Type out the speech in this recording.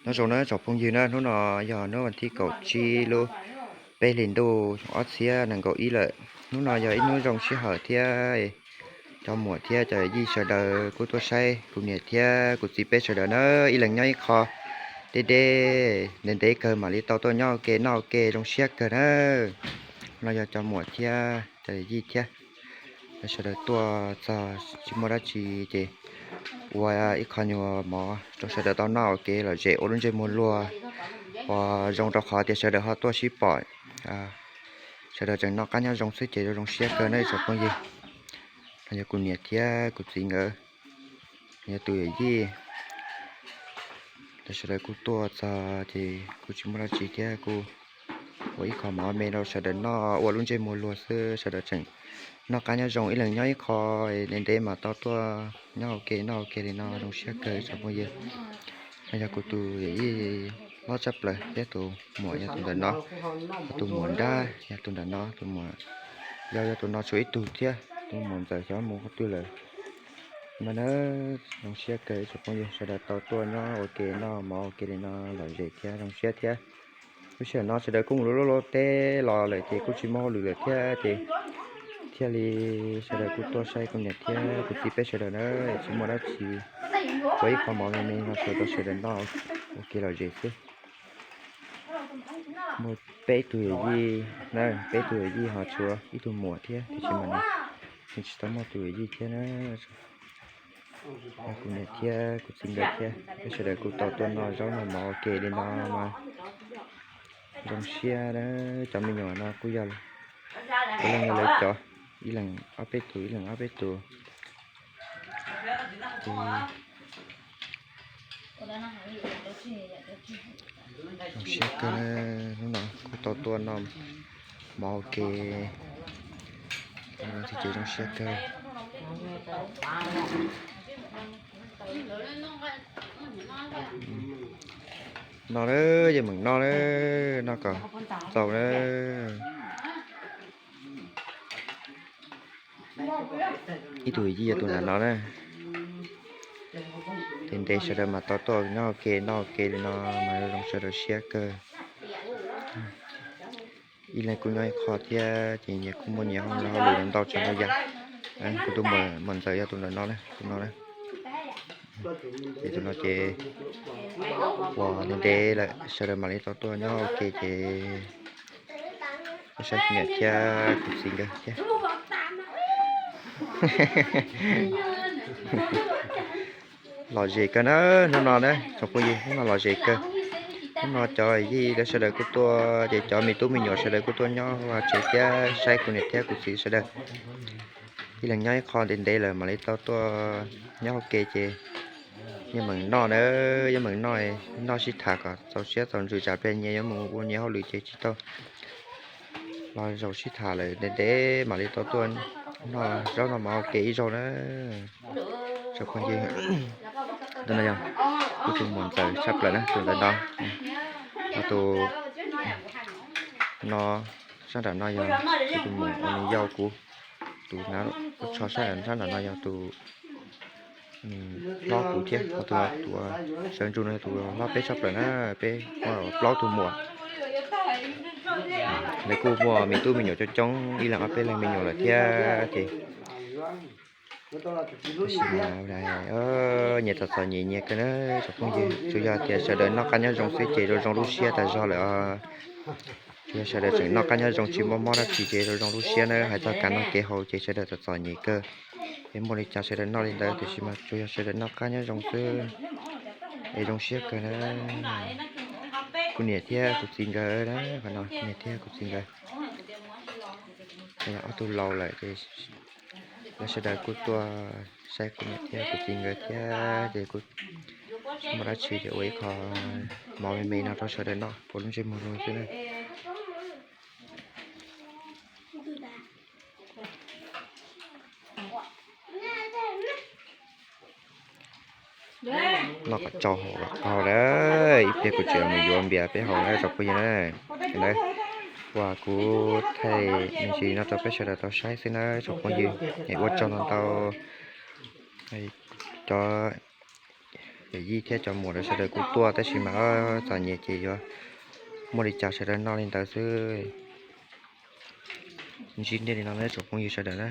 Nyob zoo na tsoom phooj ywg na, hnub no yog hnub vas thib kaum tsib lub peb hlis ntuj ob txhiab nees nkaum ib lawm. Hnub no yog ib hnub zoo sij hawm thiab cov muam thiab cov yij sawv daws kuj tuaj saib kuv niam thiab kuv txiv peb sawv daws na, ib leeg nyob ib qho, deb deb ntev ntev kawg mam li tau tuaj nyob ua ke noj ua ke zoo siab kawg na. No yog cov muam thiab cov yij thiab, sawv daws tuaj txog tsis muaj dab tsi ces ua ib qho nyuag mov rau sawv daws tau noj ua ke lom zem ua lub ntsej muag luag uas zoo rau qhov tias sawv daws ho tuaj sib pom, sawv daws tseem noj qab nyob zoo xwb ces zoo zoo siab kawg na tsoom phooj ywg. No yog kuv niam thiab kuv txiv nkawd, yog tus yawm yij. Sawv daws kuj tuaj txog ces kuj tsis muaj dab tsi thiab kuj ua ib qho mov me rau sawv daws noj ua lub ntsej muag luag xwb, sawv daws tseem noj qab nyob zoo ib leeg nyob ib qho, ntev ntev mas tau tuaj nyob ua ke noj ua ke li no zoo siab kawg tsoom phooj ywg. No yog kuv tus yawm yij hlob tshaj plaws thiab tus muam yog tus ntawm no, tus muam nrab yog tus ntawm no, tus muam yau yog tus no tshuav ib tug thiab, tus muam ntxawm xyov mus qhov twg lawm. Mas na, zoo siab kawg tsoom phooj ywg sawv daws tau tuaj nyob ua ke noj mov ua ke li no lom zem thiab zoo siab thiab. Lub sij hawm no sawv daws kuj mus luaj luaj teb los lawm ces kuj tsis muaj hauj lwm lawm thiab ces thiaj li sawv daws kuj tuaj saib kuv niam thiab kuv txiv peb sawv daws na, tsis muaj dab tsi, ua ib qho mov me me no rau sawv daws noj ua ke lom zem xwb. Muaj peb tug yawm yij na, peb tug yawm yij ho tshuav ib tug muam thiab tiam sis mas nws tsis tau muaj tus yawm yij thiab na. Kuv niam thiab kuv txiv nkawd thiab peb sawv daws kuj tau tuaj noj zaub noj mov ua ke li no mas zoo siab na. Cov me nyuam no kuj yog puav leej yog lawv cov, ib leeg ob peb tus ib leeg ob peb tus. Zoo siab kawg, hnub no kuj tau tuaj noj mov ua ke, ces zoo siab kawg. No na, yeej meem noj na, noj kom txaus na. Ib tug yij yog tus nram no na. Ntev ntev sawv daws mas tau tuaj nyob ua ke noj ua ke li no mas zoo sawv daws siab kawg. Ib leeg kuj nyob ib qho thiab ces nyias kuj muaj nyias hauj lwm ntau tsav ntau yam. Kuv tus muam ntxawm yog tus nram no, tus no na. Ces tus no ces uas ntev ntev lawm sawv daws mam li tau tuaj nyob ua ke ces saib kuv niam thiab kuv txiv nkawd thiab. Lom zem kawg na, hnub no na tsoom phooj ywg, hnub no lom zem kawg. Hnub no cov yij lawv sawv daws kuj tuaj ces cov me tub me nyuam sawv daws kuj tuaj nyob vaj tsev thiab saib kuv niam thiab kuv txiv sawv daws. Ib leeg nyob ib qho ntev ntev lawm mam li tau tuaj nyob ua ke ces yeej meem noj na, yeej meem noj, noj sib tham kom txaus siab txaus ntsws tsam pliag nyias yuav mus ua nyias hauj lwm ces tsis tau los zaum sib tham lawm, ntev ntev mam li tau tuaj noj zaub noj mov ua ke ib zaug na. Tsoom phooj ywg, tus no yog kuv tus muam ntxawm tshaj plaws na, tus ntawm no, tus no sab nram no yog kuv tus muam uas nws yau kuv, tus na, kuv tsho sab nram no yog tus hlob kuv thiab, ho tus no tus sawv ntsug no yog tus hlob peb tshaj plaws na, peb muaj plaub tug muam. Lawv kuj muaj me tub me nyuam coob coob, ib leeg ob peb leeg me nyuam lawm thiab ces tab sis mas nyias txom txom nyem nyias kawg na tsoom phooj ywg, tsuas yog tias sawv daws noj qab nyob zoo xwb ces zoo zoo lub siab tas zog lawm os. Tsuas yog sawv daws tseem noj qab nyob zoo tsis mob mob dab tsi ces zoo zoo lub siab na, hais txog kev noj kev haus ces sawv daws txom txom nyem kawg. Es muaj li cas sawv daws noj li ntawd, tiam sis mas tsuas yog sawv daws noj qab nyob zoo xwb es zoo siab kawg na. Kuv niam thiab kuv txiv nkawd na, qhov no kuv niam thiab kuv txiv nkawd, ob tug laus lawm ces lawv sawv daws kuj tuaj saib kuv niam thiab kuv txiv nkawd thiab ces kuj tsis muaj dab tsi ces ua ib qho mov me me no rau sawv daws noj ua lub ntsej muag luag xwb na. Noj kom tsau haus kom qaug lawm, ib pliag kuv tseem mus yuav npias peb haus na tsoom phooj ywg na. Ua kuv thaij me ntsis no rau peb sawv daws tau saib xwb na tsoom phooj ywg, es ua tsaug ntau ntau cov Yawm yij thiab cov muam sawv daws kuj tuaj tab sis mas txom nyem ces yuav muaj li cas sawv daws noj li ntawd xwb. Ntsib nej li no na tsoom phooj ywg sawv daws na.